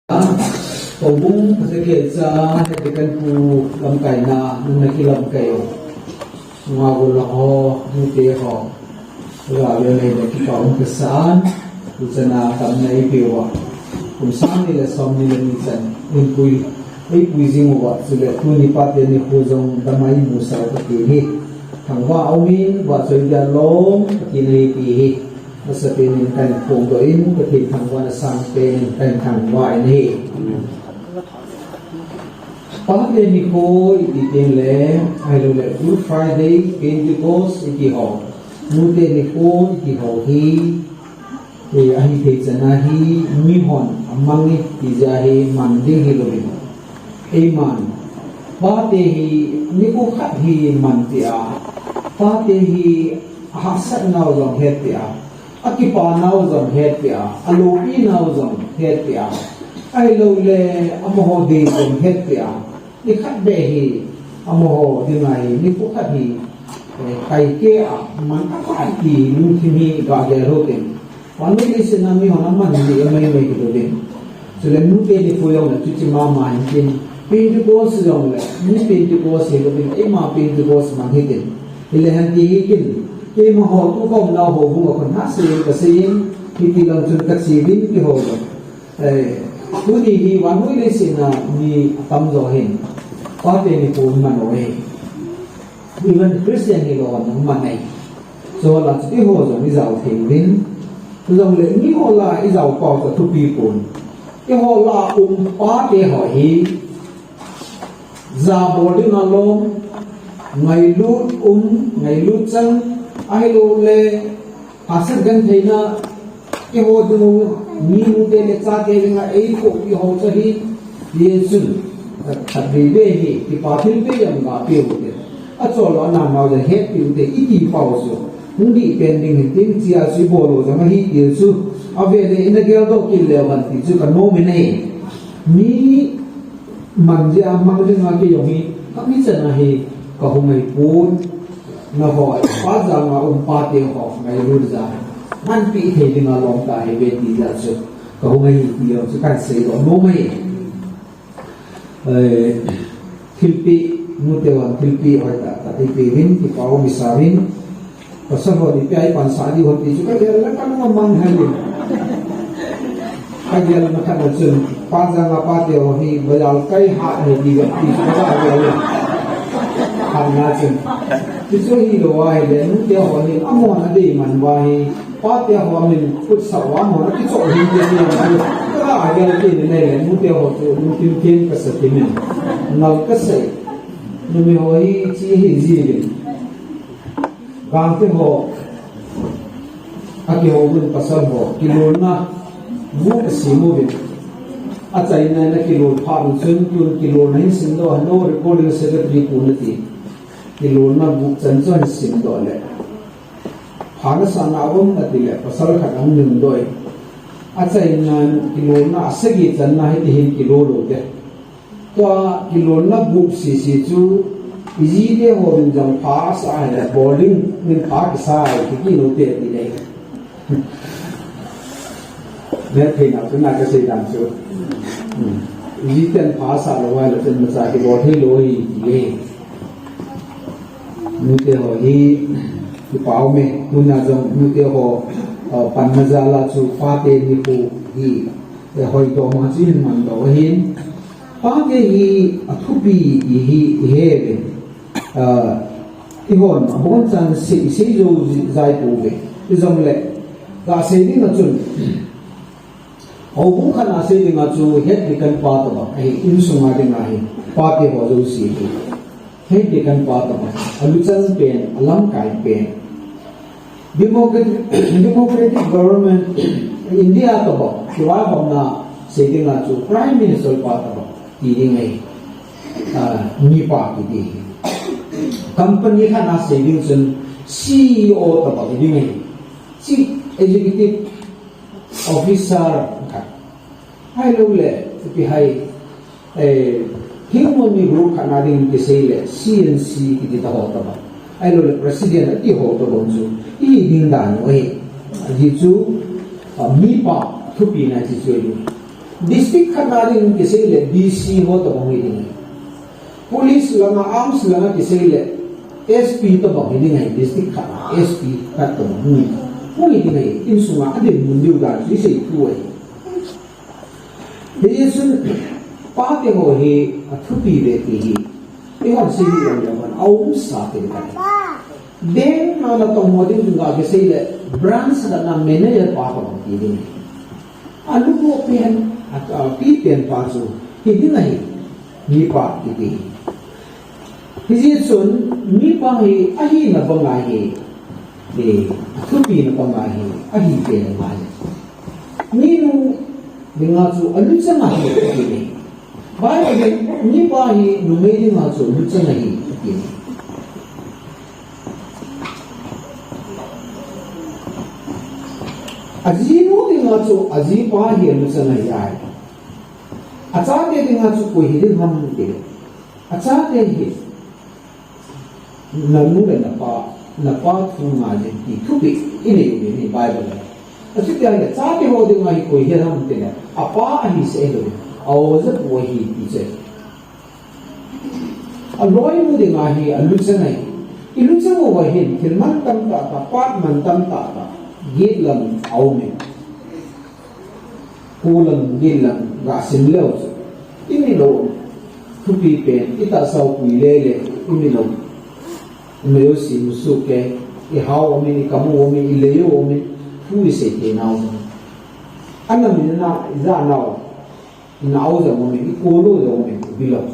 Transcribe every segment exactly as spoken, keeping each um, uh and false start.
Houbung Pathen kicha, hetikan pu lamkaina, nunna kilamkai u. Sunga gol ho, nute ho. Ga le nei le kipa um kasan, tuchana tamna eipeuva. Kum sang ni le som ni le ni chan, eipui, eipui jing uva, chule tuni pate nikho jong damai musah u kati hi. Thangvah umin, vahchoi dia lom, kati nahi ti hi. Masapen in kahin phongdoh in, Pathen thangvahna sangpen in kahin thangvah in ahi. Pate nikho iti teng le, ahilou le Good Friday, Pentecost iti ho. Nute nikho iti ho hi, eh, ahithei chan a hi, mihon amang e ti jeh a hi man ding hilouvin. Eiman, pate hi, nikho khat hi man peh a, pate hi ahahsat nau jong het peh a, akipa nau jong het peh a, alopi nau jong het peh a, ahilou le amaho dei jong het peh a, nikhat beh hi amaho dinga hi nikho khat hi, eh, kaike a man apha ti lungthim hi gagel lou ding. Vannoi leiset a mihon aman hi amai mai hilou ding. Chule nute nikho jong le chuche mama hin tin. Pentecost jong le, mi Pentecost hilou ding, eima Pentecost man hitin. Hile hen ti hi kin. Keima ho tu kaum nau houbung a kon ha sei kasei in, hiti lang chun kache uvin ti ho. Eh, tuni hi vannoi leiset a mi atamjo hin pate nikho man u ahi. Even Christian hilou hon man ahi. Chuho lah chu eiho jong ijao thei uvin. Chujongle miho lah ijao pau chu thupi pon. Eiho lah um pate ho hi, jabol ding alom, ngailut um, ngailut chang, ahilou le hahsat gentheina, eiho dingu, mi nute le chate dinga eikhohpi ho chu ahi, hichun, khatvei vei hi, kipa thilpeh jong gapeh ute. Achol lou a nao le hetpeh ute, iti pau chu. Hung dih pen ding hin tin chia chu ibol lou jong ahi ti chu. Ave le ina geldoh kit leu hen ti chu kanom in ahi. Mi man jeh a mang dinga kei jong hi, kami chan a hi kahung ahi pon. Nangho, pa janga um pate ho, ngailut jeh a. Manpi thei dinga lom tahi ve ti jeh a chu. Kahung ahi ti jong chu kahin seidoh nom ahi. Eh, thilpeh, nute hon thilpeh hoitah tah eipeh uvin, kipa um isa uvin. Pasal ho ni pia ipansah diu hon ti chu kagel le kalung amang hel in. Kagel na khat na chun, pa janga pate ho hi, bazar kai hat ahi ti ve ti chu kagel le. Khat na chun. Ti chu hilou ahile, nute ho hi, amahon adei man uva hi, pate ho min khutsah uva, amahon akichoh hin ti ti chu. Kagel ti ni nei le, nute ho chu, lungthim ken kasa ti min. Ngal kasei. Numei ho hi, chi hi ji le. Gangte ho, akihou uvin pasal ho, kilolna, gup asem uvin. Achaina in akilol phat un chun, tun kilolna hin simdoh, no recording secretary pu nati. Kilolna gup chan chu ahin simdoh le. Pha nasah na um ati le, pasal khat ahung nungdoh in. Achaina in kilolna asagi channa hiti hin kilol u te. Tua kilolna gup sese chu, ijite hon jong pha asah ahile, boarding in pha kisa ahi, kiti lou te ti nei. Neh theina chu na kasei dan chu. Hmm. Ijiten pha asah lou ahile, chun macha kibol thei lou ahi, ti e. Nute ho hi, kipa um e, tuna jong nute ho, uh, panna jal a chu pate nikho hi, eh, hoidoh ma chu hin mandoh ahin. Pate hi athupi ti hi ihe uve. Ah, eihon abonchan sei, sei jou jai pouve. Hijongle, gasei dinga chun, houbung khat a sei dinga chu head deacon pa tobang ahi, insunga dinga hi, pate ho jouse hi. Head deacon pa tobang, aluchang pen, alamkai pen. Democratic, democratic government, India tobang, kivaihomna sei dinga chu Prime Minister pa tobang ti ding ahi, ah, mipa kiti hi. Company khat a sei ding chun C E O tobang ding ahi. Chief Executive Officer khat. Ahilouleh, ipi ham, eh, hingmun mi group khat na ding kisei le, C N C kiti ta ho tobang. Ahilouleh, President ati ho tobang chu, i ding dan u ahi. Ajeh chu, ah, mipa thupina chu chu ahi. District khat na ding kisei le D C ho tobang hi ding ahi. Police langa, arms langa kisei le S P tobang hi ding ahi, district khat na S P khat tobang hi. Hung hi ding ahi, insunga adinmun diu dan chu isei thu ahi. Hijeh chun pate ho hi athupi ve ti hi eihon sei hih lou le hon aumsa pen ahi. Bank na natong ho ding chun ga kisei le branch khat na manager pa tobang hi ding ahi. Alu mo pen, a, api pen pa chu hi ding ahi, mipa kiti hi. Hijeh chun mipa hi ahina banga hi, eh, athupina banga hi ahi pen ngai. Minu dinga chu aluchang ahi kiti hi. Bible in mipa hi numei dinga chu luchang ahi kiti hi. Ajinu dinga chu ajipa hi aluchang ahi ahi. Achate dinga chu koi hi ding ham ti. Achate hi nanu le napa, napa thu ngai ding ti thupi inei u hi Bible a. Achuti ahile chate ho dinga hi koi hi ham ti le, apa ahi seh hilou, a-o japu ahi ti chu. Aloinu dinga hi aluchang ahi. Iluchang uva hin thil mantam tah tah, phat mantam tah tah, get lam aume. Kho lam, get lam, gasim leu chu imilou. Thupi pen, itahsa u pui lele, imilou. Imilou si musu ke, ihao umin, ikamu umin, ileiu umin, thu isei thei nau. Ana min na, ija nau. Inao jong umin, ikolo jong umin, ibilou.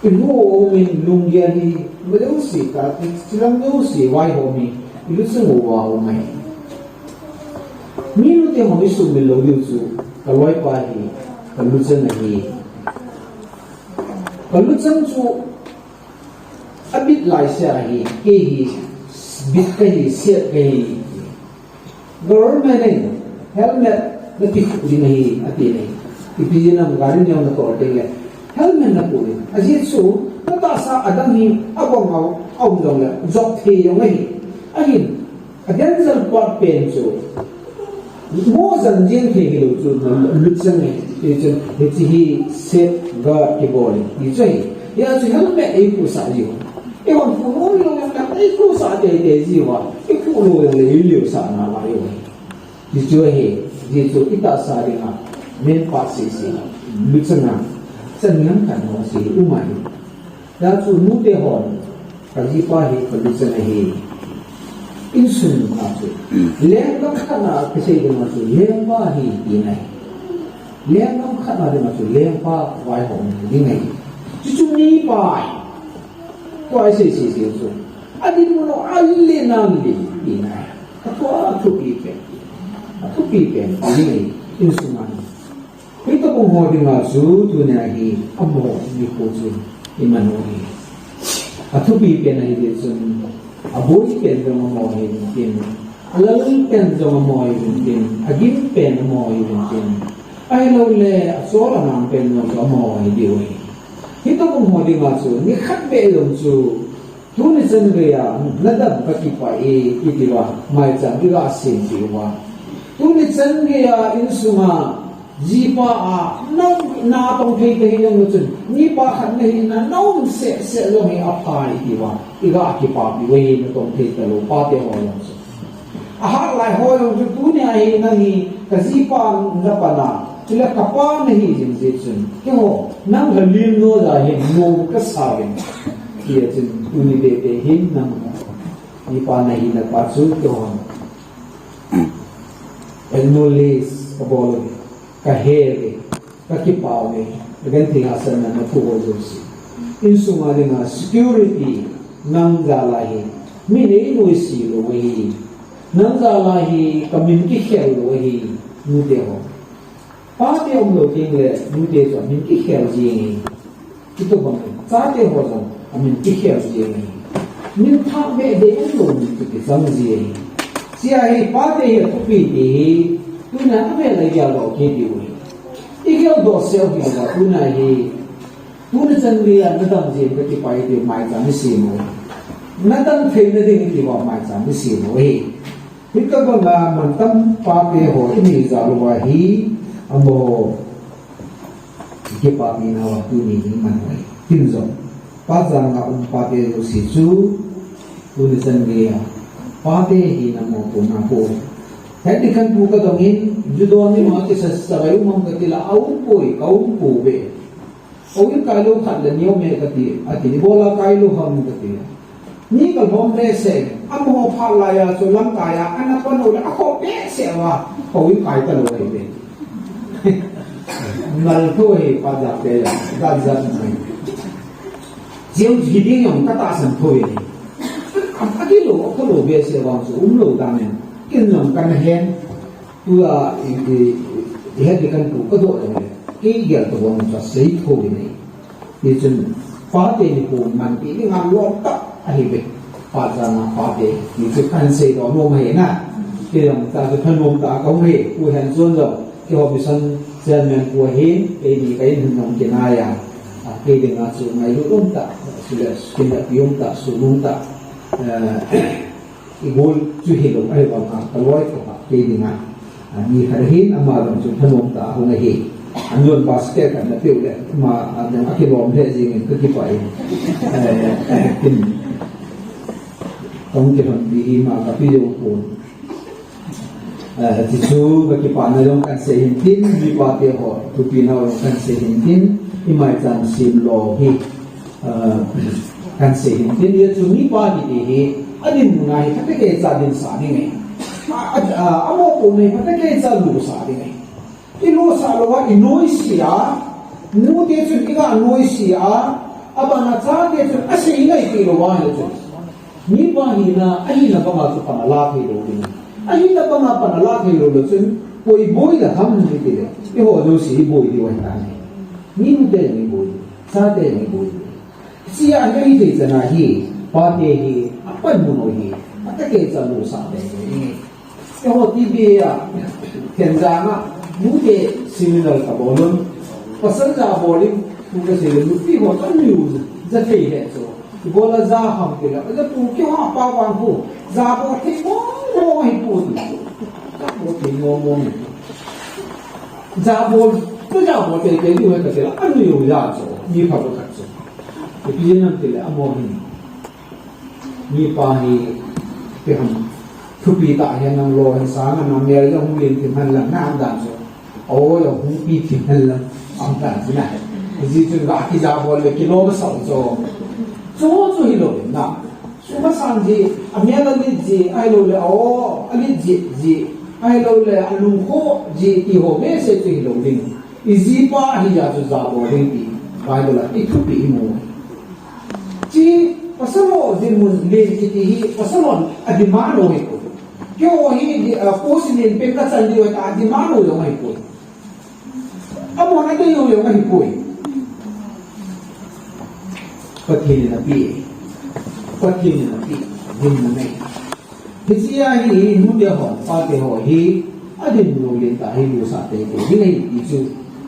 Imu umin, lunggel hi, maleu si ka, chilam leu si, vai ho mi, iluchang uva umin. Minu te ho mi sumil lou diu chu, kaloipa hi, kaluchang ahi. Kaluchang chu, abit laisea hi, kei hi, bit kahi, set kahi. Government in helmet napeh ding ahi, ati nai. Ipi jeh ham gari neo natol teng le helmet napeh ding. Ajeh chu natahsa adang hi abang a, aum jong le jop thei jong ahi. Ahin, a danger part pen chu mo jan jeng thei hilou chu naluchang ahi. Hichu, hiche hi safeguard kibol ahi. Hichu ahi. Hia chu helmet eikhuhsah jiu. Eihon khuh nom lou jong le eikhuhsah teitei jiu a. Eikhuh lou jong le eiliusah nalai u ahi. Hichu ahi, hichu itahsa dinga, men pa sese, luchanga, chan ngang khat ho se, um ahi. Hia chu nute hon, kajipa hi, kaluchang ahi. Insung a chu. Lenggam khat na kisei dinga chu, lengpa ahi, tina ahi. Lenggam khat na dinga chu, lengpa vaihom ding ahi. Chuchu mipa ahi. Tua isei sese chu. Adinmun u, ale nale, tina ahi. Atua athupi pen. Athupi pen, ahi, insunga. Hitobang ho dinga chu tunia hi amaho nikho chu iman u ahi. Athupi pen ahi jeh chun, aboi pen jong amaho ahi uvin tin, alal pen jong amaho ahi uvin tin, agim pen amaho ahi uvin tin, ahilouleh achol anang pen jong chu amaho ahi diu ahi. Hitobang ho dinga chu nikhat beh jong chu Tuni chan geiya nadam kakipah e, kiti uva, maicham iga sem peh uva. Tuni chan geiya insunga, jipa a, na, natong thei tahih jong chun, mipa khat nahina, naum seh seh jong hi apha e, kiti uva, iga kipah peh uve, natong thei talou, pate ho jong chun. Ahat lai ho jong chu tunia hi nang hi kajipa napan a, chule kapa nahi jing jeh chun. Keiho, nang lhalim no jeh hin nom kasa uvin. Tia chun tuni tete hin nang jipa nahina pa chu keiho. Acknowledge kabol uve. Kahe uve. Kakipah uve, kagenthei hahsatna nathu ho jouse. Insunga dinga security nang jal a hi, min einuisat lou ahi. Nang jal a hi, kamin kikhel lou ahi, nute ho. Pate umlou teng le, nute chu amin kikhel jing ahi. Hitobang in, chate ho jong, amin kikhel jing ahi. Min thah beh deh umlou min chu kichang jing ahi. Hiche hi, pate hi athupi ti hi, tunia avel a igeldoh kit diu ahi. Igeldoh sel diu ahi, tunia hi, tuni chan geiya nadam jeh in kakipah e tiu maicham isem u ahi. Nadam theina ding tiu maicham isem u ahi. Hitobanga mantam pate ho inei jal uva hi, Amaho kipapina uva tuni hi man uve. Ken jong, Pathen a um pate jouse chu, tuni chan geiya pate hina mopohna bou. Hiti khat pu kadongin, ju don ni ma kisa sa vai um am kati le, aumpoi, kaumpouve. Houin kai lou khat le ni aume kati, ati, ibola kai lou ham kati. Ni kalhom behseh, amaho phat laiya chu lamkaiya, ana pan u le, akhoh behseh uva, houin kai talou ahiuve. Nal thou ahi, Pathen te, dan jan mai. Jeu ji ding jong katahsan thou ahi. Akilou, akilou behseh vang chu umlou dan ahi. Ken jong kana hen. Tua i, i, i het ding kan pu kadoh le, kei gel tabang chu asei thou ahi. Hichun, pate nikho manpi dinga lom tah ahiuve. Pathen a pate, hichu kan seidoh nom ahi na. Kei jong ta chu thanom tah kaum ahi, Pu Henchon jong, keiho mission chairman pu ahin, keini ka in hung nung kinai a. A, kei dinga chu ngailut um tah, chule, kineppi um tah, sun um tah. Eh, Igol chu hilou, ahivanga kaloi khat kei dinga. A, mi khat ahin ama jong chu thanom tah ahung ahi. Anu'n basket khat ana peh u le, ama, a, jong akilom lheh jengin kakipah in. Eh, eh, tin. Tong kilhonpi hi ama kapi jou pon. Eh, chuchu kakipana jong kan sei hin tin, mipa te ho, thupina jong kan sei hin tin, imaicham sim lou hi. Ah, kan sei hin tin, hichu mipa kiti hi, adinmun a hi, phatecha dinsah ding ahi. A, a, a, amopohna hi, phatecha lusah ding ahi. Ilusah louva, inoise a, nute chun iga noise a, abana chate chun asei ngai ti louva, hichu. Mipa hina, ahina banga chu pan ala thei lou ding. Ahina banga pan ala thei lou le chun, koi boi le ham ti le. Eiho jouse iboi diu ahitai. Minute iboi diu, chate iboi diu. Hichea hi ahithei chan ahi, pate hi, apanmun u hi, phatecha lusah teitei ding ahi. Eiho T V a, Thenjang a, nute seminar kabol un. Pasal jabol in, tu kasei le, nupi ho anu, ja thei le chu. Ibola ja ham ti le, ja pu keiho pa vang pu, jabol thei mong mong ahi pu tu. Jabol thei mong mong ahi pu. Jabol, tu jabol teitei diu ahi kati le, anu ja chu, mi phabep khat chu. Ipi jeh ham ti le, amaho hin. Mipa hi, ipi ham, thupi tah hi nang lou hin sang, nang mel jong hung len thim hen lang, na um dan chu. O, jong hung pi thim hen lang, um dan chu na. Hijeh chun ga kijabol le kilom asah u chu. Chu chu hilou na. Sum asan ji, amel alet ji, ahilou le, o, alet ji ji, ahilou le, alungkhoh ji, ti ho behseh chu hilou ding. Ijipa ahi jeh chun jabol ding ti Bible a ithupi imu. Chi pasal ho dinmun len kiti hi pasal hon ademand u ahipoi. Keiho hi di, a, post len pen kachan diu ahi ta ademand u jong ahipoi. Amahon adei u jong ahipoi. Pathen in ape. Pathen in ape. Dinmun ahi. Hichea hi nute ho, pate ho hi, adinmun u lentah hi lusah teitei ding ahi ti chu.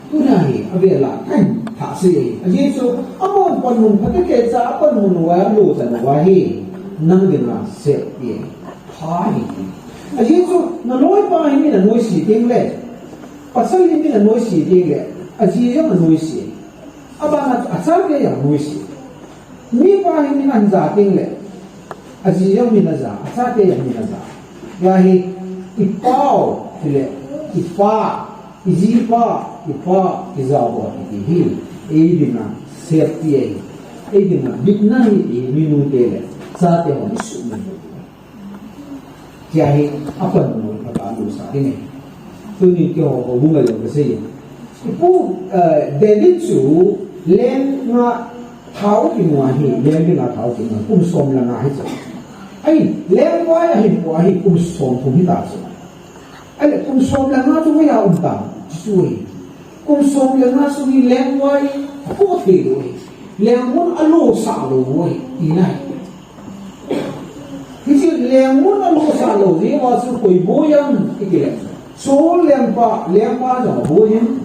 Tuna hi, avela kahin thah sei ahi. Ajeh chu, amahon panmun phatecha, apanmun uva, alu chan uva hi, nang dinga safety ahi. Pha ahi. Ajeh chu, naloipa hi min anoise teng le, pasal hi min anoise teng le, aji jong anoise. Abana achate jong anoise. Mipa hi min ahin ja teng le, aji jong min aja, achate jong min aja. Hia hi, ipau, tile, ipa, ijipa, ipa, ijabol kiti hi, ei dinga safety ahi, ei dinga bitna ahi ti hi, minute le, chate hon isuhmil. Hia hi apanmun u phatah a lusah ding ahi. Tuni keiho houbung a jong kasei e. Ipu, eh, David chu leng nga thao kimu ahi, leng dinga thao kimu ahi, kum som le nga hi chu. Ahi, lengvai ahin pu ahi, kum somthum hita chu. Ahile kum som le nga chu hoiya um tam, chu chu ahi. Kum som le nga chu hi lengvai apoh thei lou ahi. Lengmun alosah lou ahi, tina ahi. Hiche lengmun alosah lou jeh uva chu koi boi ham itile, Saul lengpa, lengpa jong aboi in,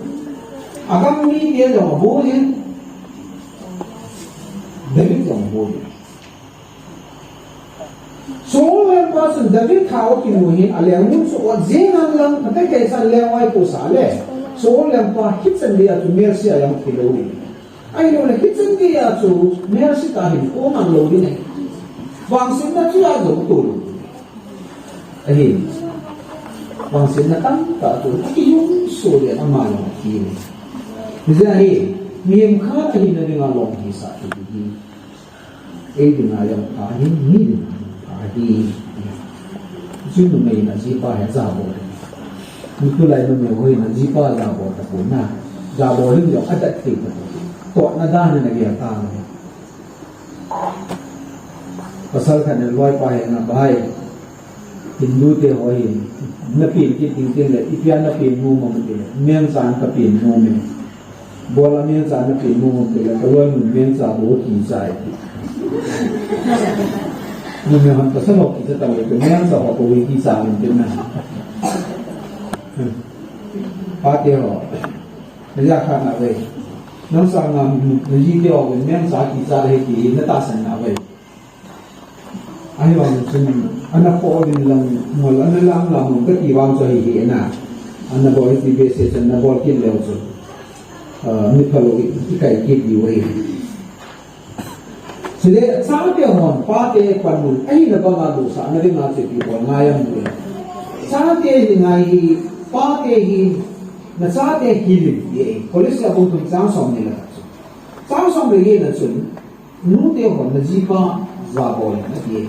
agam mite jong aboi in, David jong aboi in. Saul lengpa chun David thao akimu hin alengmun chu ot jeng hen lang, phatecha lengvai apohsah le, Chule pa hichan dia chu melse a jong thei lou ding. Ahilouleh hichan dia chu melse tah hin um lou ding ahi. Vangsetna chu a jong tol. Ahi. Vangsetna tamtah chu akijumso le ama jong ahi. Hijeh a hi, mihem khat ahina dinga lom hisah thei ding. Ei dinga jong pha ahi, mi dinga jong pha ahi. Chu numei in ajipa hi ajabol. Tulai numei ho in ajipa ajabol tapon na. Jabol in jong adat thei tapon. Tohna dan in agel tan. Pasal khat in aloipa henga, "Bai, Hindu te ho hin, na pen kit ding teng le, ipi a na pen nom am?" ati le, "Mengcha in ka pen nom e." "Bol a mengcha na pen nom am?" ati le, "Ka loi mun mengcha bou kicha e." Numei hon pasal ho kicha tauve, mengcha ho bou kicha e, ati na. Pate ho, na ja kha nauve. Nang sanga naji te ho mengcha kicha ahi ti na tahsan nauve. Ahivang chun, ana kho ding lang, mol ana lang lang mun kati vang chu ahi hi na. Ana bol ti behseh chun, ana bol kit leu chun, ah, mi phalou i, ikai kit diu ahi. Chule, chate hon, pate panmun, ahina banga losahna dinga chu ipi bol ngai am? Chate hi ngai hi, pate hi, na chate hil in, ti e, Kolose bung thum chang som ni le khat chun. Chang som ni le li na chun, Nute ho, na jipa jabol in, ati e.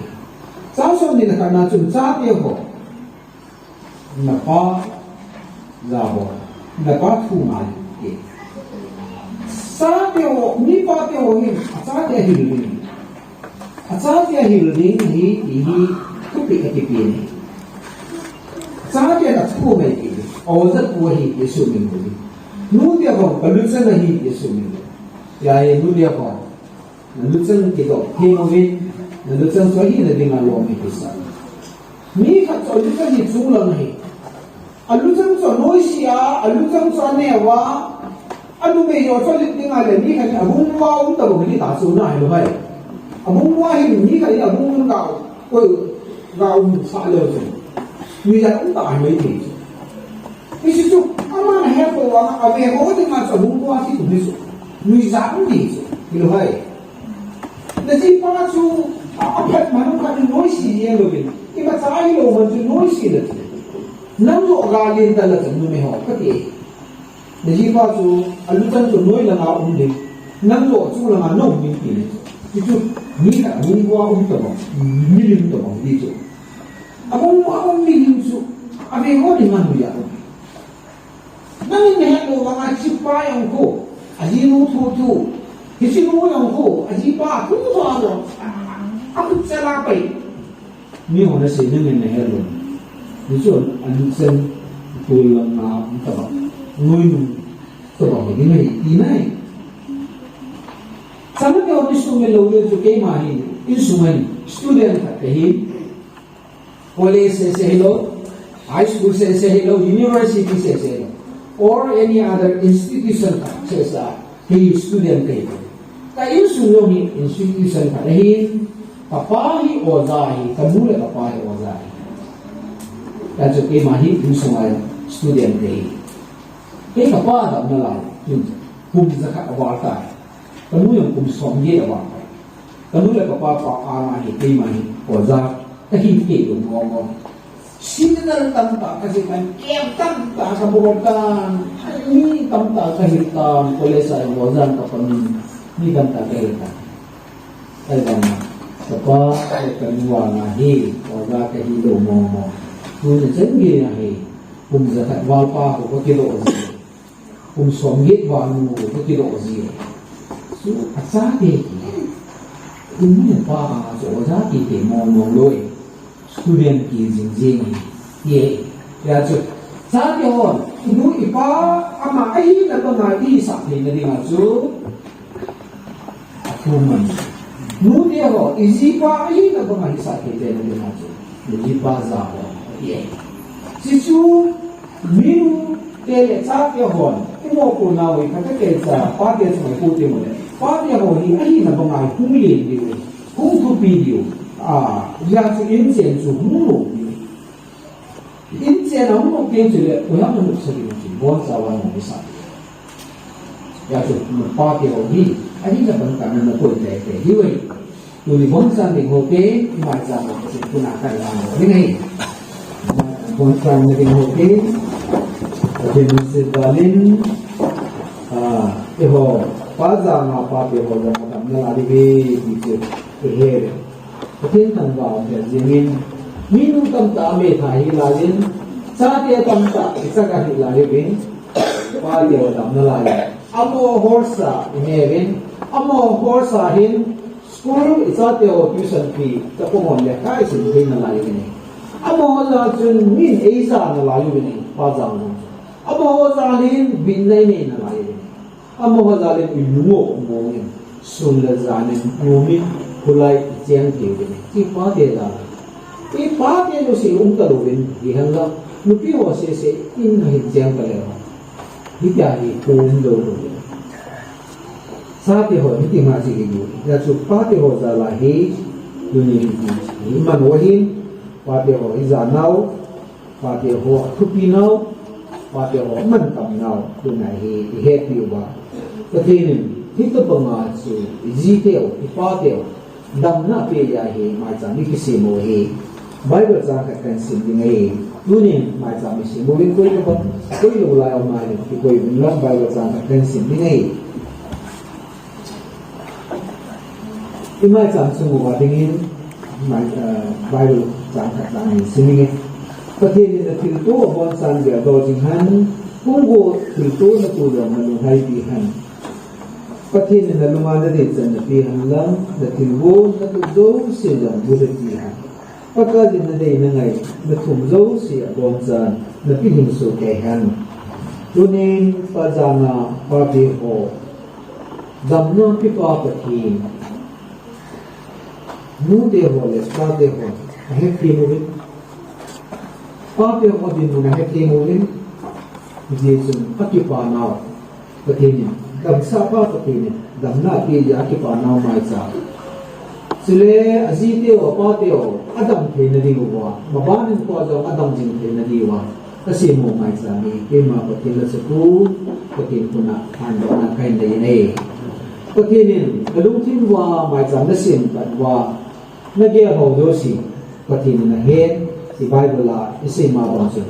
Chang som ni le khat na chun, chate ho, na pa jabol, na pa thu ngai in, ati e. Chate ho, mipa te ho hin achate ahil ding, achate ahil ding ahi, ti hi thupeh akipe in. Chate na thu ngai ti, oja pu ahi ti sumil ding. Nute ho, ka luchang ahi ti sumil ding. Tia e, nute ho, na luchang kidoh thei uvin, na luchang chu ahina dinga lom in kisah. Mi khat chu aluchang hi chunglang ahi. Aluchang chu anoise a, aluchang chu aneo a, anumei ho chu alet ding ahile mi khat in abung lua um tabang hita chu na hilou ham? Abung lua hin mi khat in abung lua ga, koi ga um sah leu chun, nuijat um tah ahi mai thei chu. Hiche chu, aman ahet lou vanga, ave ho dinga chu abung lua ti chu hi chu. Nuijat um ti chu. Hilou ham? Na jipa chu, a, aphat man khat in noise jeng louvin, imacha ahilou man chu noise le chu. Nang joh ga len ta le chu numei ho kati e. Na jipa chu, aluchang chu noi langa um ding. Nang joh chu langa na um ding ti le chu. Ti chu, mi khat abung lua um tabang, milim tabang ti chu. Abung, abung milim chu, ave ho dinga nuijat um. Nangin nahet lou vanga hichepa jong khu, ajinu thu thu. Hichenu jong khu, ajipa thu thu a jong, akhut chela pai. Mi ho nasei nangin nahet lou. Hichu aluchang tol langa um tabang, noi nung tabang ho ding ahi ti nai. Chate ho ti sumil lou le chu keima hi, insung a hin, student khat kahi. College sese hilou, high school sese hilou, university sese hilou, or any other institution khat sese a, hi student kahi. Ka insung jong hi institution khat ahi, kapa hi oja ahi, kanu le kapa hi oja ahi. Hijeh chun keima hi insung a student kahi. Kei kapa damna lai, kum jakhat aval tai. Kanu jong kum somget aval tai. Kanu le kapa pa anga hi keima hi oja kahi kei lou mong mong. Seminar tamtah kasim tan, camp tamtah kabol tan, mi tamtah kahil tan, college a oja kapan, mi tamtah kahil tan. Ahivanga, kapa le kanu anga hi oja kahi lou mong mong. Tuni chan geiya hi, kum jakhat val pa ho kakidoh ji. Kum somget val nu kakidoh ji. Chu achate ki. Kum le pa anga chu oja kiti mong mong lou e. Student ki jing jing e. Hijeh chun chate hon, inu ipa ama ahina banga ihisah theina dinga chu athum ahi. Nute ho, ijipa ahina banga hisah thei theina dinga chu, ijipa jabol ahi. Hichu, minute le chate hon, imopohnau hi khat kei cha, pate chu mai pu te mo le. Pate ho hi ahina banga hung len diu, hung thupi diu. A, hijeh chun inchen chu hung lom diu. Inchen Chen a hung lou keng chule, u hang na lupsa ding chu, boncha vang na bisa. Ya chu, na pa te ho hi, a hi na bang ta na na koi te te, hi wei. Tuni boncha ding ho te, mai cha ma se kuna kai vang ho, ni ngai. Boncha na ding ho te, a te nu se dalin, a, e ho, pa ja ma pa te ho ja ma tam na la di ve, di che, e he. Pathen thangvah a jingin, minu tamtah a meitha hi laiyin, chate tamtah kichak ahi laiyin, pa teu damna laiyin. Amaho horsa i neuvin, amaho horsa hin school i chate ho tuition fee, chapang hon le kai sin theina laiyin. Amaho jal chun min eija na laiyin, pa jal chun. Amaho jal hin bin nei nei na laiyin. Amaho jal in i lungo mongin, sun le janin, nomin, khulai i cheng thei uvin, i pate jal. I pate nu se um ta louvin, hi henlang, nupi ho sese in hin cheng ta leu. Hitia hi um lou louvin. Chate ho, hiti ma chi hi nu. Ya chu pate ho jal a hi, tuni hi, hi man ho hin, pate ho hi ja nau, Pate ho thupi nau, pate ho mantam nau, tuna hi i hepi uva. Pathen in, hitobanga chu, i jiteu, i pateu, damna pe ya hi, maicham i kisem u hi. Bible chang khat kan sim ding ahi. Tunin, maicham i sim uvin koi ka ba, koi lou lai um nai, kikoi uvin lang Bible chang khat kan sim ding ahi. I maicham chung uva dingin, mai, eh, Bible chang khat lang hin sim inge. Pathen in na thilto aboncha'n geldoh jing hen, hung go thilto na tu jong na lungheipi hen. Pathen in na lunga na deichan na pe hen lang, na thilgon na tu jouse jong bulhit pi hen. Pakaiyin na dei na ngai, na thum jouse aboncha'n, na pilhing soh kei hen. Tunin pa jana, pate ho, damna pepa Pathen. Nute ho le, pate ho, ahethem uvin. Pate ho dinmun ahethem uvin. Hijeh chun, akipa nau. Pathen in, damsahpa Pathen in, damna ape jeh a akipa nau maicham. Chule, ajiteu, apateu, adam theina diuva, maban in koi jong adam jing theina diuva, kasem u maicham hi, keima Pathen la chapang, Pathen khut a, handohna kahin nei e. Pathen in, kalungthim uva, maicham nasem pat uva, nagel ho jouse, Pathen in ahen, ti Bible a, isei ma bang chun.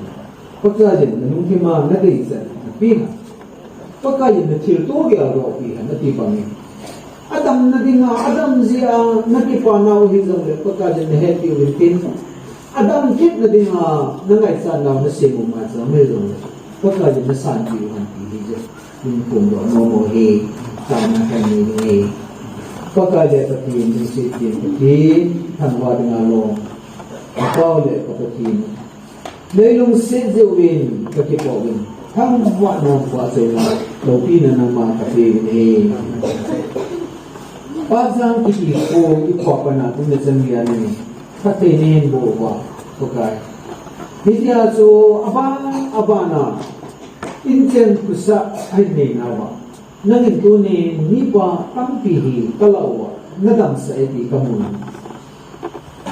Pakaiyin, nalungthim a, nadeichan, nape hen. Pakaiyin na thilto geldoh pi hen nati bang in. Adamna dinga, adam jeh a, na kipa nau hijongle, Pakaiyin na hepi uvin tin. Adam kitna dinga, na ngaichat nau na sem u maicham hijongle, Pakaiyin na sanpi u hen ti hi jeh. Min phongdoh nom u hi, taona kahin nei ding ahi. Pakai le Pathen, lungset pen Pathen, thangvah dinga lom. Ka Pa le ka Pathen. Nei lungset jeh uvin kakipoh uvin. Thangvahna, pachatna, loupina nangma kape uvin ahi. Pajang kiti kho i kho pana kum le chang lia ni. Phatthei nei boh uva, Pakai. Hitia chu aban, abana. Inchen khosah ahin nei nauva. Nangin tuni mipa tampi hi kalah uva. Nadamsah e ti kamu.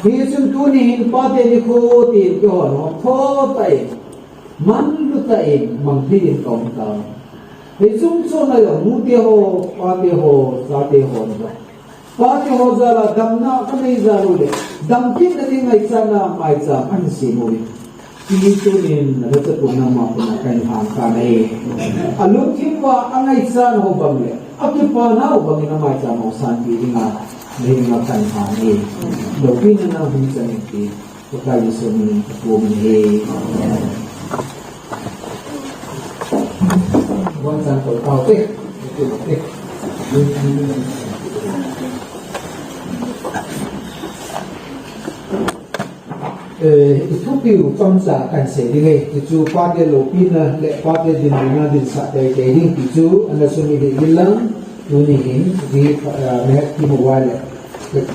Hichun tuni hin pate nikho tin kihon ho tho tah in, manlu tah in, mangthei in kaum tai. Hichun chuna jong nute ho, pate ho, chate ho jong. Pate ho jal a damna kanei jal u le, damkitna ding ngaichatna maicham ahin sem uvin. Ti tunin na chapang nangma khut a kahin lhan tan ahi. Alungthim uva angaichat nau bang le, akipa nau bang in amaicham u sanpi dinga, nahin ngai tan ahi. Loupina nahung chan in ti, Pakai Jesu min in kathum in ahi. Amen. Bon chan ko tao te. Eh, i thupiu chomcha kahin sei ding ahi, ti chu pate loupina le pate dinmuna dinsah teitei ding ti chu ana sumil hih in lang, tuni hin, di, eh, mehet kimu uva le,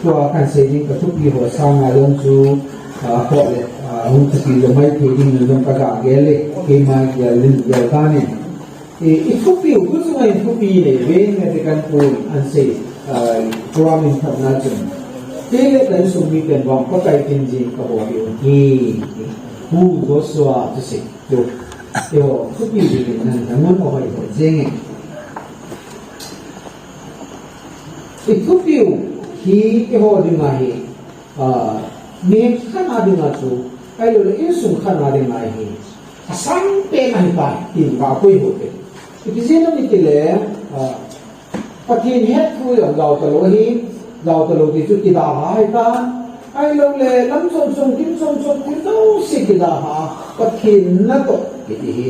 tua kahin sei ding ka thupi ho sanga jong chu, ah, khoh le, ah, hung thupi lou maithei ding jong kaga gel e, keima gel in gel tan in. I, i thupiu, tu chunga i thupi nei ve, Vatican Pu in asei, ah, program in phatna chun. Kei le ka insung miten vang Pakai tin jing kabol diu ahi. Pu Joshua thusei chu, eiho thupi dingin nanghon ahoi hoi jenge. I thupiu hi eiho dinga hi, ah, mi khat a dinga chu, ahilouleh insung khat a dinga hi asangpen ahitai, tin ka koi ho te. Ipi jeh ham itile, ah, Pathen hetthu jong jao talou ahi, jao talou ti chu kidalha ahitan. Ahilouleh lam chom chom, thil chom chom, thil jouse kidalha, Pathen natoh kiti hi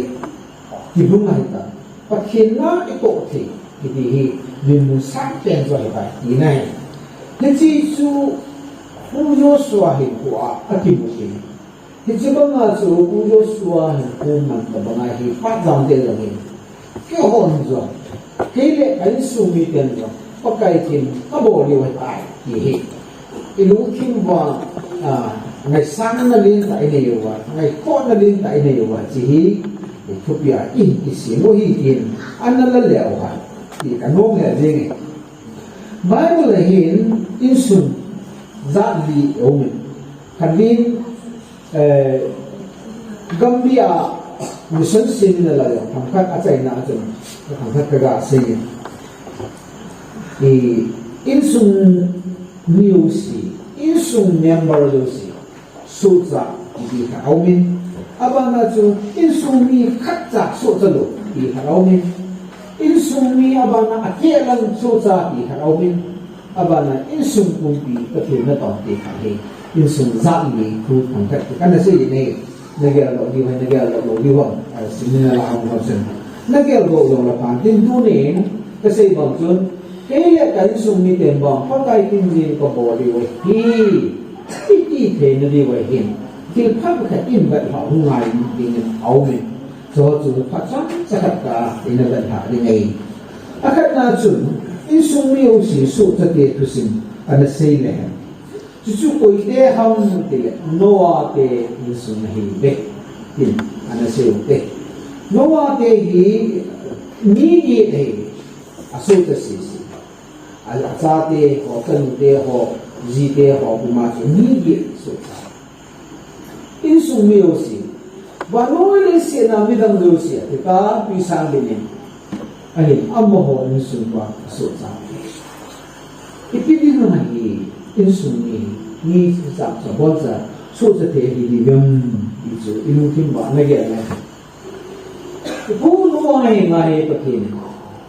kibang ahitan. Pathen na itoh thei kiti hi dinmun sangpen chu ahitai, tina ahi. Hiche chu Pu Joshua hinkhoa akimu ahi. Hiche banga chu Pu Joshua hinkho man tobanga hi phat jang te jong hi, keihon jong, kei le ka insung miten jong Pakai themna kabol diu ahitai, ti hi ilungthim uva, ah, ngaisangna lentah inei uva, ngaikhohna lentah inei uva, hiche hi thupi a ihin kisem u ahi tin ana la leu hen ti kanom lel jenge. Bible a hin insung jat li aumin. Khatvei, eh, Gambia mission seminar a jong themkhat achaina a chun, themkhat kaga seiyin. I insung mi jouse, insung member jouse sohcha ti khat aumin. Abana chu insung mi khatcha sohcha lou ti khat aumin. Insung mi abana akehlang sohcha ti khat aumin. Abana insung pumpi Pathen natong ti khat hi, insung jat li thu themkhat ti kana seiyin ahi. Nagel lou diu ham, nagel lou lou diu ham, ah, seminar la hung ho chun. Nagel lou lou la phan tin tunin kasei bang chun, kei le ka insung miten bang Pakai themna kabol diu ahi, iti theina diu ahin, thil phabep khat in vetlhah u ngai dingin aumin. Chuho chu phat chomcha khat tah a ina vetlhah ding ahi. Akhatna chun, insung mi jouse sohchate thusim ana sei le hen. Chuchu koite ham tile, Noah te insung ahiuve, tin ana sei ute. Noah te hi mi get ahi, asohcha sese. A, achate ho, achanute ho, jite ho puma chu mi get sohcha. Insung mi jouse, vannoi leiset a midang jouse, athipha twisang lhingin, ahin amaho insung uva asohcha. Ipi dinga hi insung mi, mi cha cha bol cha, sohcha thei ahi diu vem, ti chu ilungthim uva nagel le. Pu Noah henga hi Pathen in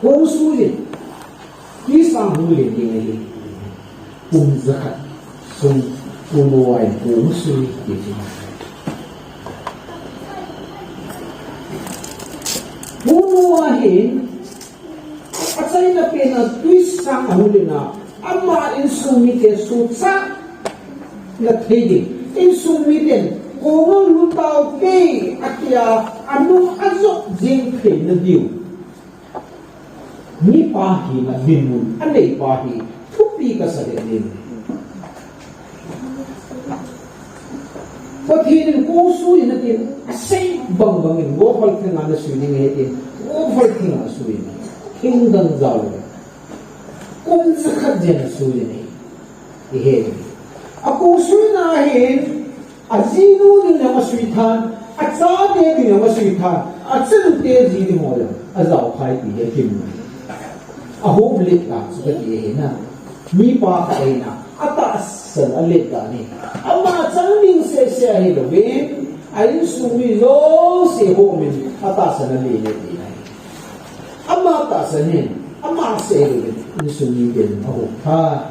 kong suiyin, twisang hung len ding ahi. Kum jakhat sung Pu Noah in kong sui ti chu. Pu Noah hin achaina pen a twisang ahung len a, ama insung mite sohcha na thei ding, insung miten kong a lut taute, atia anung ajot jeng theina diu. Mipa hina dinmun aneipa hi thupi kasa lheh in. Pathen in kong suiyin atin, asei bang bangin, Go Phal Theng a nasui ding ahi tin, Go Phal Theng a asui in, thing dang jao lou. Kum jakhat jen asui in ahi. Ihet in. Akong suina hin, ajinu ding jong asui tan, achate ding jong asui tan, achanute ji ding ho jong ajao khai ti hi akim. Ahop let dan chu kati ahi na. Mipa khat ahi na, atahsan a let dan ahi. Ama chang ding seh seh ahilouvin, a insung mi jouse hop in, atahsan a let let ahi. Ama tahsan hin, ama seh ahilouvin, insung miten ahop tai.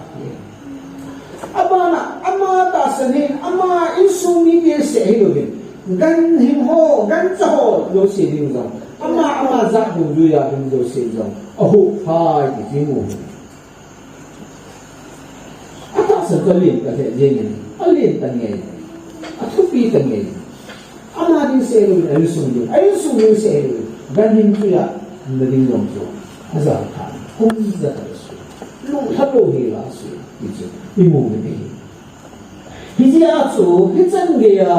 Abana, ama tahsan hin, ama insung mite seh ahilouvin, ganhing ho, gancha ho jouse ding jong, ama, ama jat dungjuia ding jouse jong ahop tai ti imu. Atahsan chu alen talheh jengin, alen ta ngei, athupi ta ngei. Ama ding seh ahilouvin, a insung ding, a insung ding seh ahilouvin, ganhing chuia umna ding jong chu ajao tai. Kum jakhat asui, lungthim lou hel a asui, ti chu imu uvin ahi. Hijeh a chu, hichan geia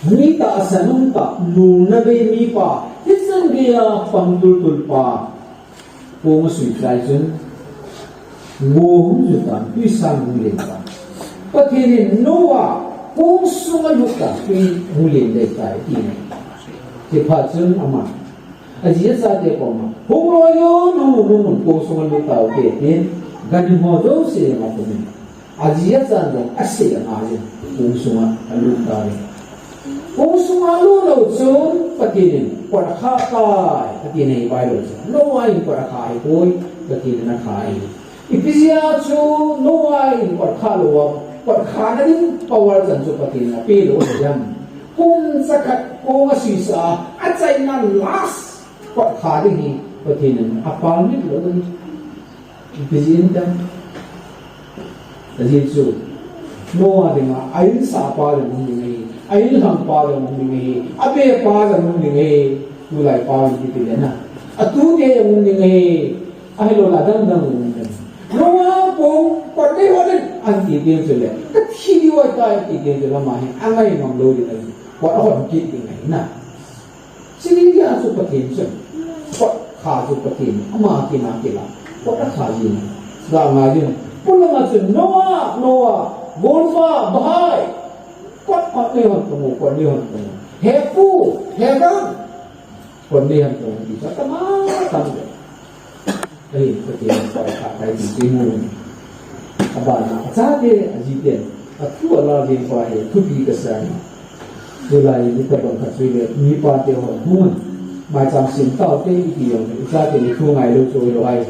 mi tahsan umtah, nulna bei mipa, hichan geia pang tultul pa, kong asui chai chun, go hung ju tan, twisang hung len tan. Pathen in Noah Kong sunga lut ta, tui hung len dei tai, ati nai. Chuphat chun ama, aji achate koma, hung loi un, hung un, hung un, kong sunga lut tau te, tin, ganhing ho jouse ama pumin. Aji achan jong asei angaiyin, kong sunga alut tauve. Kong sunga alut lou chun, Pathen in kot akhah tai, ati nai Bible chun. Noah in kot akhah ahipoi, Pathen in akhah ahi. Ipi jeh a chu Noah in kot khah lou a, kot khahna ding power chan chu Pathen in apeh lou ahi ham. Kum jakhat kong asuisah a, achaina last kot khah ding hi Pathen in apermit lou ahi. Ipi jeh in tam? Ajeh chu Noah dinga a insahpa jong hung ding ahi, a inlhangpa jong hung ding ahi, abepa jong hung ding ahi, tulai pa jong kiti le na. Atute jong hung ding ahi, ahilou le adang dang jong hung ding ahi. Noah kong kot nei hon in, ati teng chule, kathi diu ahitai ati teng chule ama hi angai ngam lou ding ahi, kot ahon kit ding ahi na. Chini dia chu Pathen chun, kot khah chu Pathen, ama kin a kila, kot akhah jin. Ga ngaiyin, pulama chun, Noah, Noah, golpa, bahai, kot, kot nei hon tong o, kot nei hon tong o. He pu, he bang, kot nei hon tong o, ti chu atama tam le. Ahin, Pathen in kot akhah tai ti chu imu. Abana, achate, ajiten, athu ala jeng pa hi, thupi kasah e. Tulai, hitobang khat chu le, mipa te ho, hung un. Maicham sim tau te, iti jong, ichate ni thu ngai lou chu lou ahi.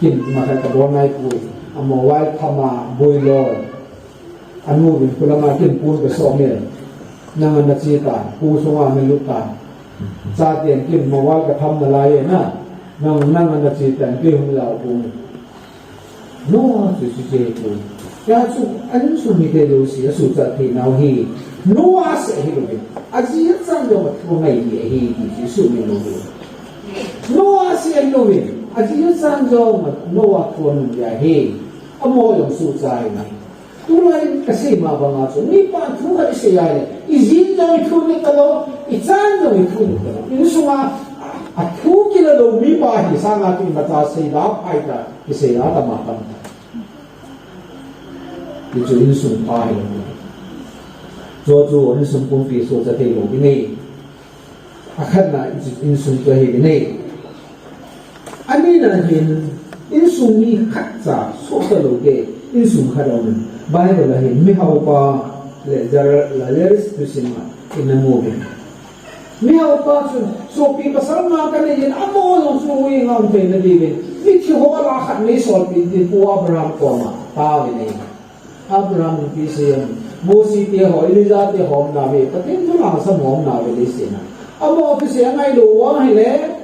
Kin, makhat kabol nai poi. A mobile phama, boi lou. Anu vin kulama kin pun ka som e. Nang ana che ta, pu sunga ana lut ta. Chaten kin mobile ka tham nalai e na. Nang, nang ana che ta, kin hung lau pu. Noah chu chu che pu. Hia chu, insung mite jouse, asuhchat thei nau hi. Noah seh hilou vin. Aji achan jong athu angai hi ahi, ti chu sumil lou vin. Noah seh hilou vin. Aji achan jong Noah thu angai hi. Amaho jong suhchat ahi. Tulai kasei ma banga chu, mipa thu khat isei a le, ijin jong ithu ni talou, ichan jong ithu ni talou. Insunga, a, athu kila lou mipa hi sanga chu imacha sei da phai ta, kisei a tama tam ta. Hichu insung pha hilou. Chu chu insung pumpi suhchat thei lou ding ahi. Akhatna, insung chu ahi ding ahi. Anina hin, insung mi khatcha suhchat lou te, insung khat aum in. Bible a hin, mihaopa le Lazarus thusim a, ina mu uvin. Mihaopa chu, sopi pasal nga kanei in, amaho jong chu hui ngam thei nadiuvin. Mithi ho lah a khat nei solpeh ding pu Abraham koma, tauvin ahi. Abraham in ipi asei em? Mosi te ho, Elijah te ho um nauve, Pathen thu lhangsam ho um nauve, asei na. Amaho thusei angai lou vang hile,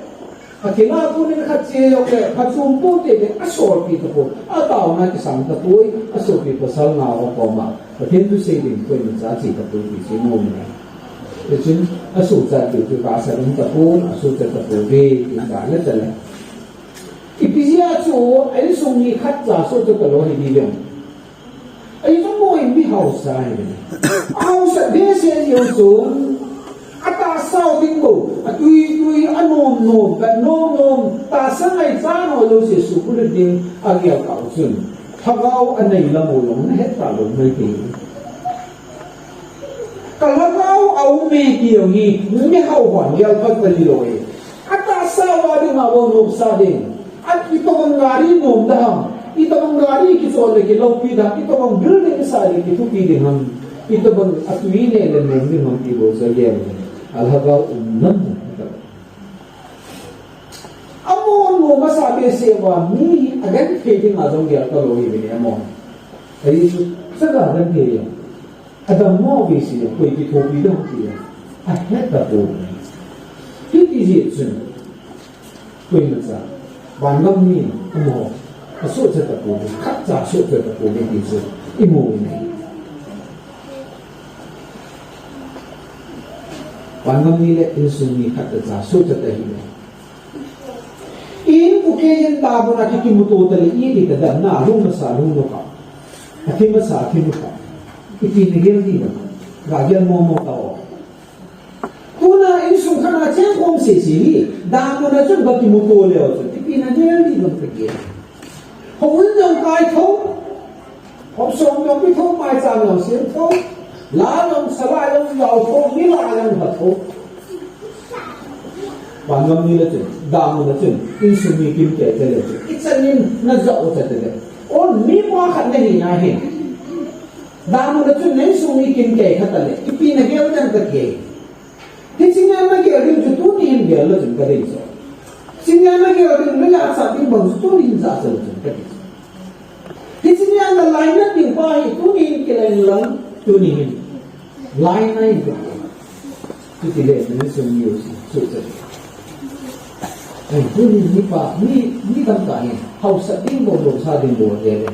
athilha konin khat che jong le, phachom pou te le, asolpi tapon, ataona kisang tapoi, asopi pasal nga ho koma, Pathen thusei ding koimacha ache tapoi ti chu imu uve. Hichun, asuhchat diu chu tahsan um tapon, asuhchat tapouve, ti chu ana chal e. Ipi jeh a chu, insung mi khatcha suhchat talou hi ding ham. Ahi chu moi mihaosa ahi. Ahaosa behseh jeh u chun, atahsa u ding bou, atui tui, anom nom, anom nom, tahsa ngaichat ho jouse suhbulhit ding agel tah u chun, lhagao anei lam u jong nahet talou maithei. Ka lhagao a um e ti jong hi, mihao hon gel phat talou e. Atahsa uva dinga bou nomsa ding. Itobang gari nom da ham, itobang gari kichol le kiloupi da ham, itobang building sa le kithupi ding ham, itobang atui neh le nom ding ham ti bou chu agel. Alhagao um nam. Amaho nom masa behseh uva mi agenthei dinga jong gel talou ahi bou e amaho. Ahi chu, chaga genthei jong. Adammo behseh jong, koi kithopi ding ham ti jong ahet tapou. Hiti jeh chun, koimacha, vangam mi amaho asuhchat tapouve, khatcha asuhchat tapouve ti chu imu uve. Vangam mi le insung mi khatcha asuhchat tahih uve. Inpu keiyin damuna kikimuto tale iti tadamna, alhung masa alhung nokha, athi masa athi nokha. Ipi nagel ding ham? Gagel momo tao. Tuna insung khat a chengkhom sese hi, damuna chun gakimuto leu chun, ipi nagel ding ham kagel. Houin jong kai tho, hop som jong pi tho, maicham jong sem tho. La jong, sa la jong, jao tho, mi la jong, ha tho. Vangam ni le chun, damun a chun, insung mi kimkei te le chun, ichan in na jao cha te le. O, mi pa khat na hi na hin. Damun a chun, na insung mi kimkei khat ta le, ipi na gel dem ka kei. Hiche nia na gel ding chu tuni hin gel le chun ka dei chu. Hiche nia na gel ding, na jachat ding bang chu tuni hin jachat le chun ka dei chu. Hiche nia na lainat ding pa hi tuni hin kilainat lang, tuni hin. Lainat in ka. Chuti le, na insung mi u si, suhchat. Ai, tuni hin mi pa, mi, mi dang ka hin, hausat ding bou, lomsa ding bou, le le.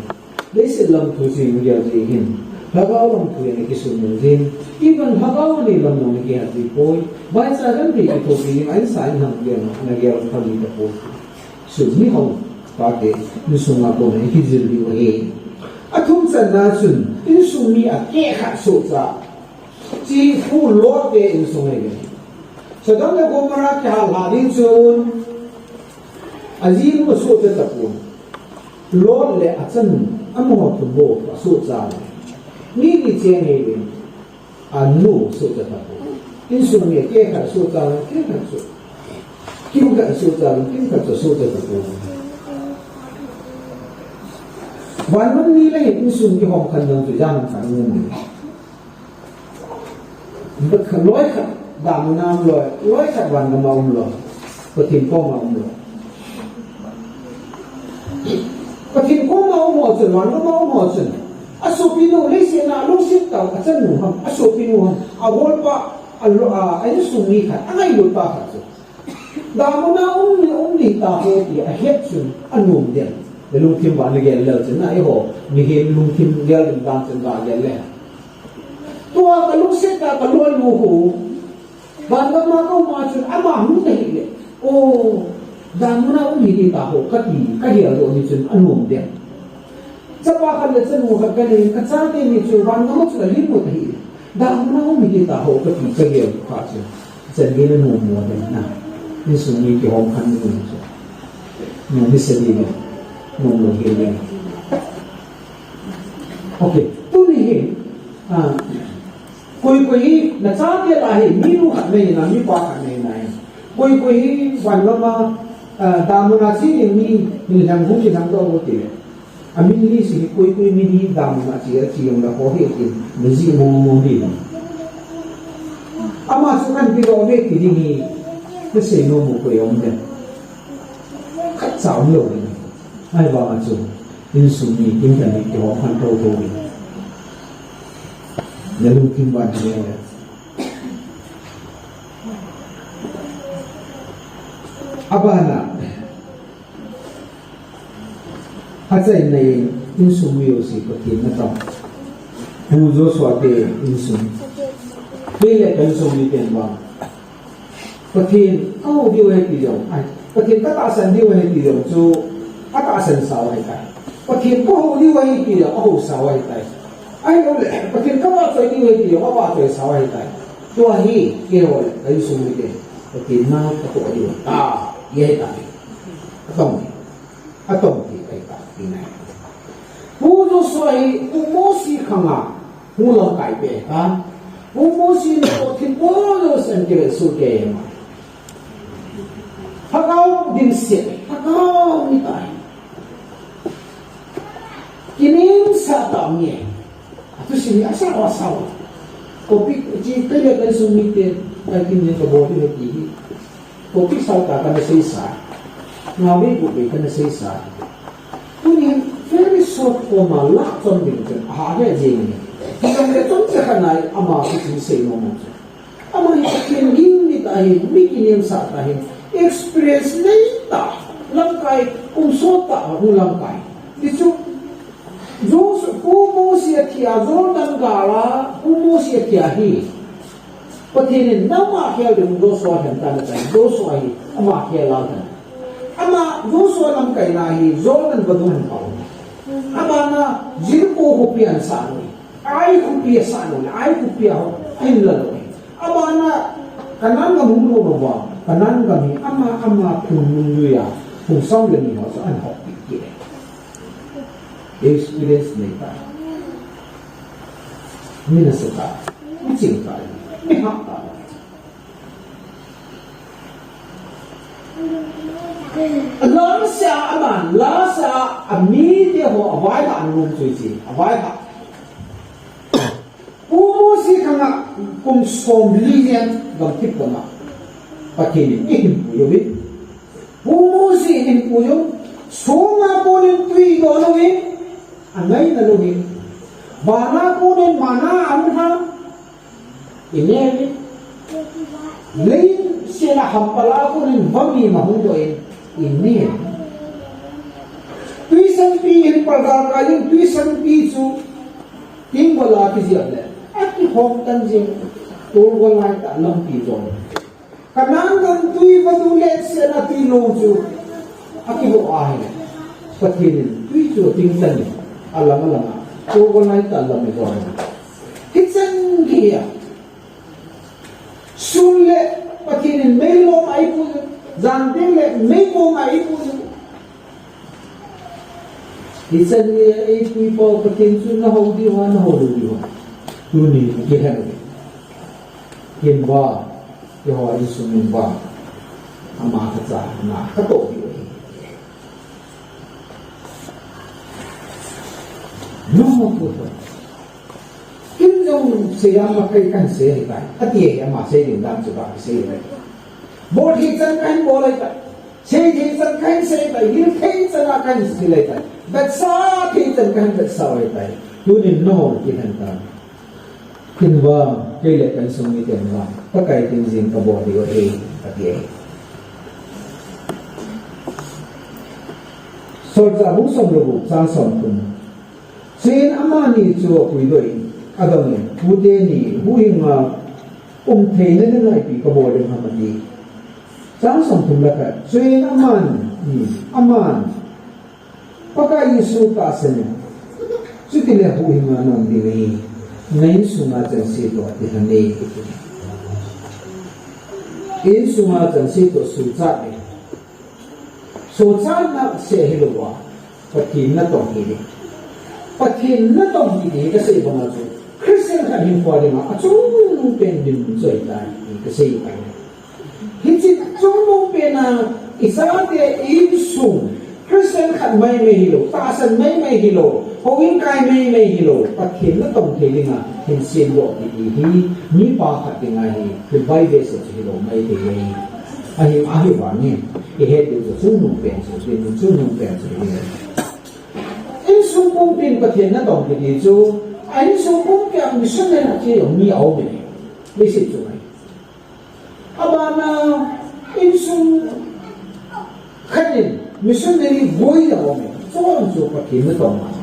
Leiset lam thu chu na gel jeh hin, lhagao lam thu in na kisumil jin. Even lhagao a nei lam jong na kihet ji poi. Vaicha lam thei kithopi ding, ahin sa in hang gel, na gel pha ji tapoi. Sum ni hung, pa te, insung a kon a kijil diu ahi. Athum channa chun, insung mi akeh khat sohcha. Chi khu Lot te insung ahi ve. Sodom le Gomorrah kihal lha ding chun, ajinu asuhchat tapon. Lot le achanu, amaho thum bou asuhchat. Mi ni cheng ahi ve. Anu suhchat tapon. Insung mi akeh khat suhchat, keh khat suh. Kimkhat suhchat, kimkhat suh, suhchat tapon. Vangam ni le insung kihom khen ding chu ijat ham khat um em. Loi khat damun a um loi, loi khat vangam a um loi. Pathen koma um loi. Pathen koma um ho chun, vangam a um ho chun, asopinu, leiset a lungset tah u achanu ham, asopinu ham, abolpa, a lo, a, a insung mi khat, angailut pa khat chu. Damun a um ni, um ni ta ho ti ahet chun anom dem. Le lungthim vang na gel leu chun na eiho, mihem lungthim gel ding dan chun ga gel le. Tua ka lungset a ka loi lu ho. Vangam a ka um a chun ama hung ta hih le. O, damun a um hi ti ta ho kati, ka gel doh ni chun anom dem. Chapa khat le chanu khat kanei, ka chate ni chu vangam a chu alim mo ta hih le. Damun a um hi ti ta ho kati ka gel kha chu. Chan gei na nom mo dem na. Insung mi kihom khen ni chu. Nom ni sa di le. Nom lou hel le. Okay. Tuni hin, ah, koi koi hi, na chate lah hi, minu khat nei na, mipa khat nei na hi. Koi koi hi, vangam a, ah, damun a che ding mi, mi lhang hu, mi lhang doh hu ti le. Amin li si hi koi koi mi hi damun a che, a che jong le ho hi ti, mi ji mo mo di. Ama chu kan ti doh ve ti ding hi, na sei nom mo koi um dem. Khat cha um lou ding. Ahivang a chu, insung mi, kimkhat ni kihom khen thotho ding. Na lungthim vang hi le. Abana. Achaina in insung mi jouse Pathen natong. Pu Joshua te insung. Kei le ka insung miten vang. Pathen ka hou diu ahi ti jong. Ai, Pathen ka tahsan diu ahi ti jong chu atahsan sau ahi tai. Pathen ka hou diu ahi ti jong ahou sau ahi tai. Ahilouleh, Pathen ka vahchoi diu ahi ti jong avahchoi sau ahi tai. Tua hi, keiho le ka insung miten. Pathen na ka toh diu ahi tai. Atong. Atong ti ahi tai, ti nai. Pu Joshua hi, Pu Mosi khanga, pu lamkai pe ta. Pu Mosi ni ko thilbol jouse kivel soh kei ma. Lhagao dimset, lhagao ni tai. Kinemsah tah mi. Atu simi asa wa sawa. Kopi, chi kaya kaya sumite, kaya kinye ka body na kihi. Kopi sa ta kana seisa. Nga be ko be kana seisa. Tuni very short form a lah chom ding chun. Aha, he jing ni. Kidang le chom cha kanai ama ki chi sei mo mo chun. Ama hi Pathen ging ni ta hi, mi kinemsah ta hi, experience nei ta, lamkai, umsot ta, hu lamkai. Ti chu, Joshua, Pu Mosi athi a, Jordan gal a, Pu Mosi athi a hi. Pathen in nangma khel ding Joshua hen ta na tai, Joshua hi, ama khel a ta. Ama Joshua lamkai na hi, Jordan vadung hen pau. Ama na, Jericho khopi ahin sah lou. Ai khopi asah lou le, Ai khopi a ho, ahin la lou. Abana, Canaan gam hung lou lou va, Canaan gam hi ama, ama phung nungjui a, phung sang le ni ho chu ahin hoppi kit e. Experience nei ta. Mi nasatah, mi chingtah, mi hattah. Lasa a aman, lasa a mite ho avaiha nung chu chi, avaiha. Pu Mosi khanga kum somli jen gamthip kama Pathen in eihinpui uve. Pu Mosi eihinpui u, soma konin twi doh lou in, angaina lou in. Vana konin manna amu ham, inei uve. Leiset a hampal a konin vannoi ma hung doh in, inei uve. Twisangpi hin palgal kai in, twisangpi chu tinggol a kijep le, akihom tan jeng, tolgol lai tah lampi jong. Kanan gam twi vadu le sena twi long chu akiho ahile, Pathen in twi chu ating tan in, alang alang a, tolgol lai tah lam ijong. Hichan gei a, sun le Pathen in meilom eipui, jan teng le meikong eipui. Hichan gei a eipui pau Pathen chu nahou diu ham, nahou lou diu ham. Tuni kihen uve. Hinva, keiho insung in vang, ama kacha na katoh diu ahi. Nahou diu ham. Ken jong seijam ma kei kahin sei ahitai, ati ahi, ama sei ding dan chu ba kisei ahitai. Bol thei chan kahin bol ahitai. Sei thei chan kahin sei ahitai. Hil thei chan a kahin hil ahitai. Vetsah thei chan kahin vetsah ahitai. Tunin nahou kihen tan. Hinva, kei le ka insung miten vang, Pakai ding jing kabol diu ahi, ati ahi. Solchah bung som le gup chang som thum. Chuin amani chu apuidoh in, adongin, Pute ni, huhhinga um theina dinga ipi kabol ding ham, ati. Chang som thum le khat. Chuin amani, aman, Pakai Jesu tahsan in, chutile huhhinga naum diu ahi, na insunga chengse toh ati lhon e. Insunga chengse toh sochat e. Sochatna seh hilouva, Pathen natong hi ding. Pathen natong hi ding kasei banga chu, Christian khat hinkho dinga achungnung pen dinmun chu ahitai, ti kasei ahi. Hiche achungnung pen a, ichate insung, Christian khat maimai hilou, tahsan maimai hilou, houin kai maimai hilou, Pathen natong thei dinga hin semdoh kiti hi, mipa khat dinga hi, thilbai behseh chu hilou maithei ahi. Ahi, ahivangin, ihet diu chu chungnung pen chu, dinmun chungnung pen chu hi. Insung pumpin Pathen natong kiti chu, a insung pumpi a missionary kiti jong mi aume. Leiset chunga hi. Abana insung khat in missionary goi jong aume. Chujong chu Pathen natong ahi.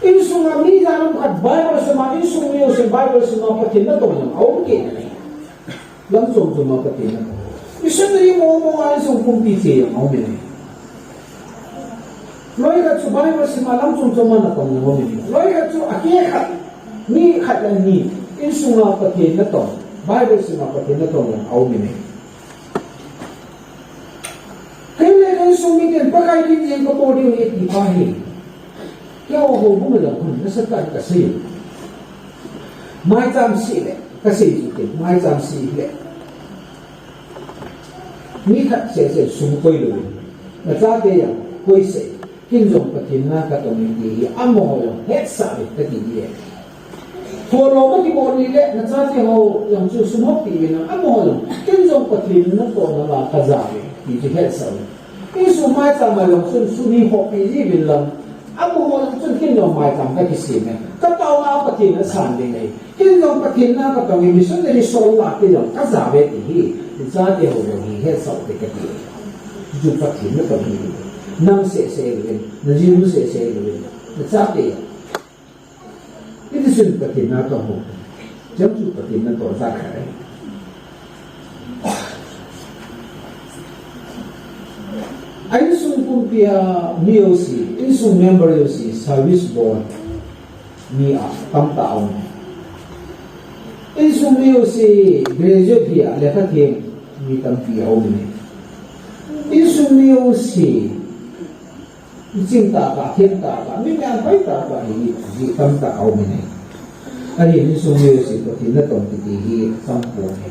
Insunga mi ijat ham khat Bible sima, insung mi jousen Bible sima Pathen natong jong aum kit nalai. Lam chom choma Pathen natong. Missionary mong mong a insung pumpi che jong aume. Loi khat chu Bible sima lam chom choma natong jong aume. Loi khat chu akeh khat, ni khat le ni, insunga Pathen natong, Bible sima Pathen natong jong aume. Kei le ka insung miten Pakai ding jeng kabol diu ahi ti pa hi. Keiho houbung a jong hun nasatah in kasei. Maicham seh le, kasei chu kei, maicham seh le. Mi khat seh seh sum koi lou. Nachate jong koi seh. Ken jong Pathen na katong e ti hi, amaho jong hetsah uve kati e. Kholom a kibol ni le, nachate ho jong chu sum hoppi uvin lang, amaho jong, ken jong Pathen natohna a kaja uve, ti chu hetsah uve. Insung maicham a jong chun sum hi hoppi ji uvin lang, amaho jong chun ken jong maicham kakisem e. Kataona Pathen asan ding ahi. Ken jong Pathen na katong e, missionary sol lah te jong kaja uve ti hi, nachate ho jong hi hetsah uvin kati e. Chu Pathen natong hi. Nang seh seh uvin, najinu seh seh uvin, nachate. Hiti chun Pathen natong ho. Chang chu Pathen natong jat khat ahi. A insung pumpi a mi jouse, insung member jouse, service bol mi a tamtah aum e. Insung mi jouse graduate hi a, lekha them mi tampi aum e. Insung mi jouse, iching tah tah, them tah tah, mi mian pai tah tah hi, hi tamtah aum e. Ahin insung mi jouse Pathen natong kiti hi atam pon ahi.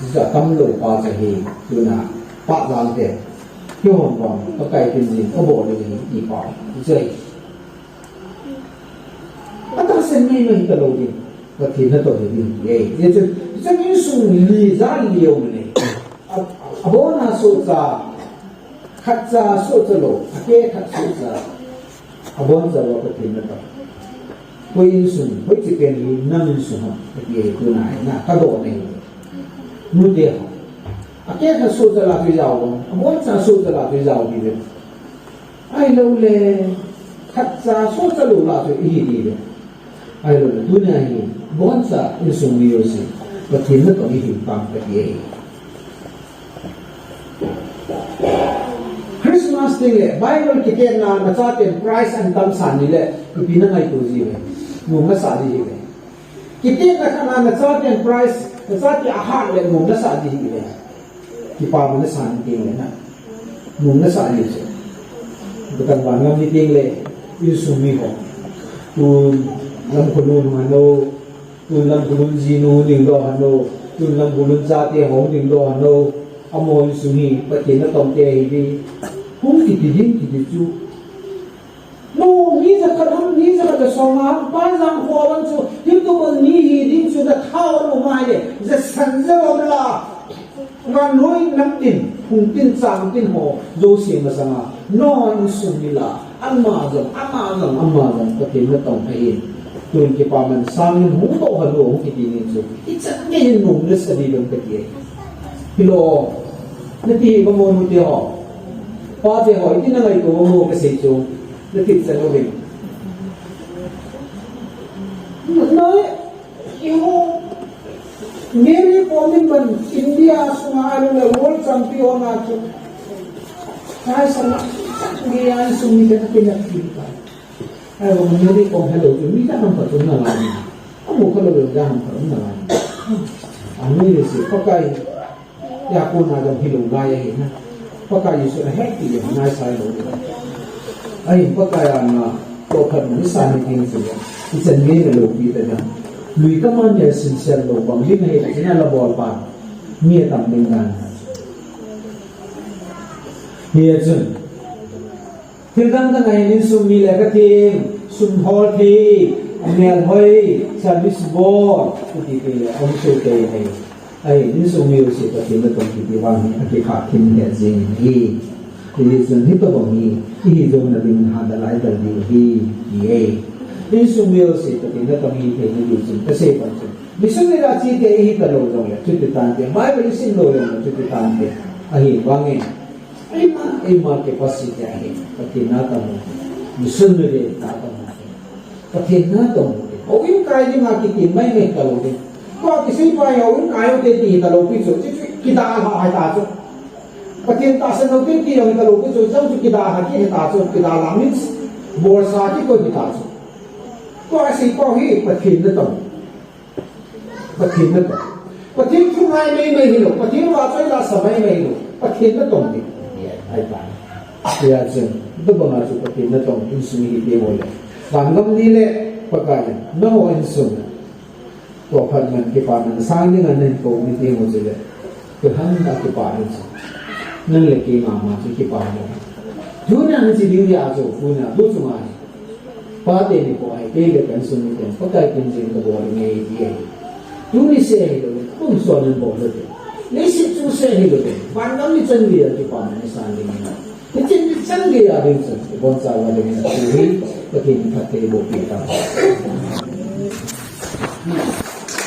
Hiche atam lou pa chu ahi, tuna pah jal te. Kihon vang, Pakai kin jing, kabol ding ahi, ti pa. Hiche ahi. Atahsan mei mei hita lou ding. Pathen natong hi ding ahi. Hiche, hiche insung li jal li um le. A, abon a sohcha, khatcha sohcha lou, akeh khat sohcha. Aboncha uva Pathen natong. Koi insung, hoiche pen hi nang insung ham, kati ahi tuna hi na, kadoh na hi. Nute ho. Akeh khat sohcha la chu ijao, aboncha sohcha la chu ijao diu ve. Ahilou le, khatcha sohcha lou la chu ihi diu ve. Ahilou le, tunia hi, aboncha insung mi jouse Pathen natong ihi tam kati ahi. Christmas teng le, Bible kitetna, nachaten prize ana tamsan ni le, ipi nangaito ji ve. Nom nasah ji ve. Kitetna khat na, nachaten prize, nachate ahat le, nom nasah ji ve. Kipaman nasan teng le na. Nom nasah ji chu. Pathen vangam ni teng le, insung mi ho. Tun lam khonung hung hano, tun lam khonung jinu ding doh hano, tun lam khonung chate ho ding doh hano, amaho insung hi Pathen natong te ahi di. Hung kiti ding kiti chu. No, mi jakhat ham, mi jakhat le song a, pa jang kho wan chu, him tu bang mi hi ding chu na thao lo mai le, ja san ja lo la. Ngan noi nam tin, hung tin chang tin ho, jouse masanga, no insung mi la, ama jong, ama jong, ama jong, Pathen natong ahi. Tun kipaman sang in hung to ha lo, hung kiti ni chu. Ichan nge hin nom le sa di dong kati ahi. Hilou, nati hi ba mo nute ho. Pate ho, iti nangaito mo kasei chu. Nati chan lo ding. Noi, Eiho, Mary Kom in man India sunga ahilou le world champion a chu. Chai sana, India insung mi te katina pi ta. Ahivang Mary Kom helou chu, mi jaham khat um nalai. Amu khalou le jaham khat um nalai. Ami le si Pakai. Hia kona jong hilou ngai ahi na. Pakai Jesu ahet ti le ngai sai lou. Ahin Pakai a na, toh phat na ni sa ni ding chu. Ichan nge na loupi ta na. Lui kama ni a sincere lou bang ding ahi, ichan a la bol pa. Mi atam ding dan. Hia chun. Thil dang dang ahin insung mi le kathem, sum hol thei, amel hoi, service bol, kati thei le, aum thei thei ahi. Ahin insung mi jouse Pathen natong kiti vang hi, akikha khin he jing hi. Hijeh chun hitobang hi, ihi jong na ding ha dalai dal ding hi, ti ahi. Insung mi jouse Pathen natong hi thei na ding chun, kasei pan chun. Mission le la chi te ihi ta lou jong le, chuti tante, Bible isim lou jong le, chuti tante. Ahi, vang e. Eima, eima capacity ahi, Pathen natong u. Missionary natong u. Pathen natong u. Houin kai dinga kiti mai mai talou ding. Tua kisei pai houin kai u te ti talou pi chu. Chu, chu, kidalha hai ta chu. Pathen tahsan lou te ti jong talou pi chu. Jong chu kidalha ki hai ta chu. Kidalha means, bolsa kikoi hai ta chu. Tua sei pai hi Pathen natong. Pathen natong. Pathen thu ngai mai mai hilou. Pathen vahchoi la sa mai mai hilou. Pathen natong ding. Ahi pai. Hijeh chun, hitobanga chu Pathen natong insung hi te ho le. Vangam ni le Pakai in, nangho insung. Toh phat man kipaman sang dinga nahin kou mi te ho chu le. Koi ham a kipa ding chu. Nang le kei mama chu kipa ding. Tuna hiche ding dia chu, tuna, tu chunga hi. Pate ni ko ahi, kei le ka insung miten, Pakai kin jing kabol ding ahi ti ahi. Tuni seh hilou, kum son in bol lou te. Leiset chung seh hilou te. Vangam ni chan geiya kipaman san ding ahi. Hiche ni chan geiya ding chun, ibonchauva ding ahi. Tu hi, Pathen in phatthei boh peh tahen.